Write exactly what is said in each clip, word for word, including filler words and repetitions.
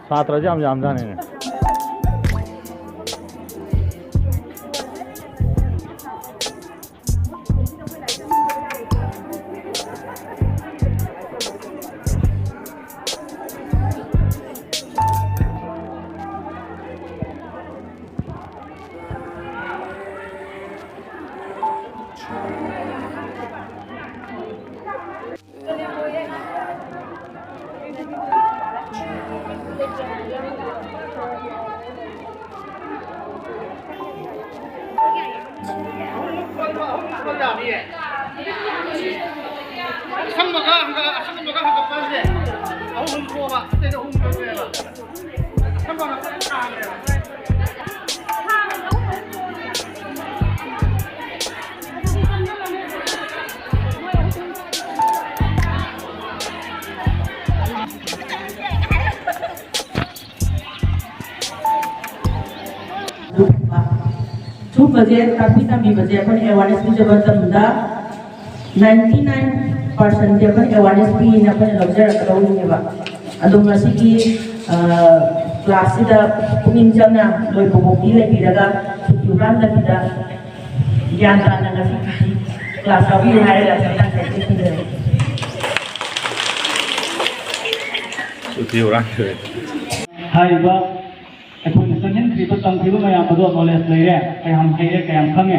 ꯁꯥꯇ꯭ꯔꯁꯦ ꯌꯥꯝ ꯌꯥꯝꯖꯥꯠꯅꯤꯅꯦ꯫ ꯑꯁꯪꯕꯒ ꯍꯪꯒ-, ꯑꯁꯪꯕꯒ ꯍꯪꯒꯥꯝꯄꯥꯟꯁꯦ ꯑꯍꯨꯝ ꯊꯣꯛꯑꯕ, ꯑꯇꯩꯗ ꯑꯍꯨꯝ ꯊꯣꯛꯑꯦꯕ꯫ ꯑꯁꯪꯕ ꯉꯥꯛꯇ ꯊꯥꯈ꯭ꯔꯦꯕ꯫ ꯁꯨꯝꯕꯁꯦ ꯇꯥꯛꯄꯤ ꯇꯝꯕꯤꯕꯁꯦ ꯑꯩꯈꯣꯏꯅ awareness ꯄꯤꯖꯕ ꯃꯇꯝꯗ ninety nine percent ꯁꯦ ꯑꯩꯈꯣꯏꯅ awareness ꯄꯤꯅ ꯑꯩꯈꯣꯏꯅ ꯂꯧꯖꯔꯛꯀꯗꯧꯔꯤꯅꯦꯕ꯫ ꯑꯗꯣ ꯉꯁꯤꯒꯤ, ꯑ, class ꯁꯤꯗ ꯄꯨꯛꯅꯤꯡ ꯆꯪꯅ ꯂꯣꯏꯕ ꯐꯥꯎꯗꯤ ꯂꯩꯕꯤꯔꯒ ꯁꯨꯇꯤ ꯍꯨꯔꯥꯟꯗꯕꯤꯗ ꯒ꯭ꯌꯥꯟ ꯇꯥꯅ ꯉꯁꯤꯒꯤ class ꯌꯥꯎꯕꯤꯌꯨ ꯍꯥꯏꯔꯒ ꯃꯇꯥꯡ ꯆꯠꯊꯠꯄꯤꯔꯦ꯫ ꯁꯨꯇꯤ ꯍꯨꯔꯥꯟꯈ꯭ꯔꯦ꯫ ꯍꯥꯏꯔꯤꯕ ꯑꯩꯈꯣꯏꯅ ꯆꯪꯁꯤꯟꯈ꯭ꯔꯤꯕ, ꯇꯝꯈ꯭ꯔꯤꯕ ꯃꯌꯥꯝ ꯑꯗꯣ knowledge ꯂꯩꯔꯦ, ꯀꯌꯥꯝ ꯍꯩꯔꯦ, ꯀꯌꯥꯝ ꯈꯪꯉꯦ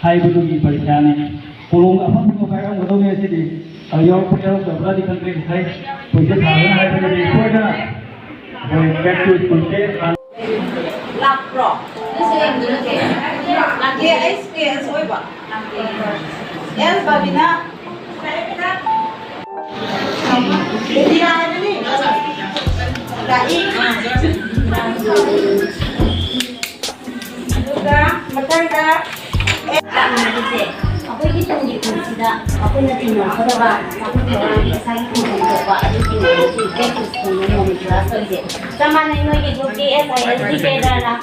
ꯍꯥꯏꯕꯗꯨꯒꯤ ꯄꯔꯤꯈ꯭ꯌꯥꯅꯤ꯫ ꯀꯣꯂꯣꯝ ꯑꯐꯕ ꯄꯥꯏꯔꯝꯒꯗꯧꯅꯦ ꯁꯤꯗꯤ꯫ ꯑꯗꯨ ꯌꯥꯎꯔꯛꯄ ꯌꯥꯎꯔꯛꯇꯕ꯭ꯔꯥꯗꯤ ꯈꯪꯗꯦ, ꯉꯁꯥꯏ ꯑꯩꯈꯣꯏꯁꯦ ꯊꯥꯗꯨꯅ ꯍꯥꯏꯕꯗꯗꯤ ꯁꯣꯏꯗꯅ ꯑꯩꯈꯣꯏ back to school ꯁꯦ ꯂꯥꯛꯄ꯭ꯔꯣ? ꯂꯥꯛꯇꯦ, ꯑꯩ scratch ꯑꯣꯏꯕ꯫ ꯑꯦꯁ ꯕꯕꯤꯅꯥ꯫ ꯏꯟꯗꯤꯔꯥ ꯍꯥꯏꯕꯅꯤ꯫ ꯂꯥꯛꯏ꯫ ꯑꯗꯨꯒ ꯃꯊꯪꯗ ꯂꯥꯛꯃꯤꯟꯅꯕꯁꯦ ꯑꯩꯈꯣꯏꯒꯤ ꯇꯨꯡꯒꯤ ꯄꯨꯟꯁꯤꯗ ꯑꯩꯈꯣꯏꯅ ꯇꯤꯟꯅꯒꯗꯕ ꯃꯐꯝ ꯃꯔꯥꯡ ꯏꯁꯥꯒꯤ ꯈꯨꯡꯒꯪ ꯊꯣꯛꯄ ꯑꯗꯨꯒꯤ ꯑꯣꯏꯔꯗꯤ back to school ꯅ ꯅꯣꯡꯃ class ꯇꯧꯔꯤꯁꯦ꯫ ꯆꯞ ꯃꯥꯟꯅꯩ ꯅꯣꯏꯒꯤ ꯌꯨ ꯄꯤ ꯑꯦꯁ, ꯑꯥꯏ ꯑꯦꯁ, ꯖꯤ ꯀꯦ ꯗ꯭ꯔꯥꯏꯅ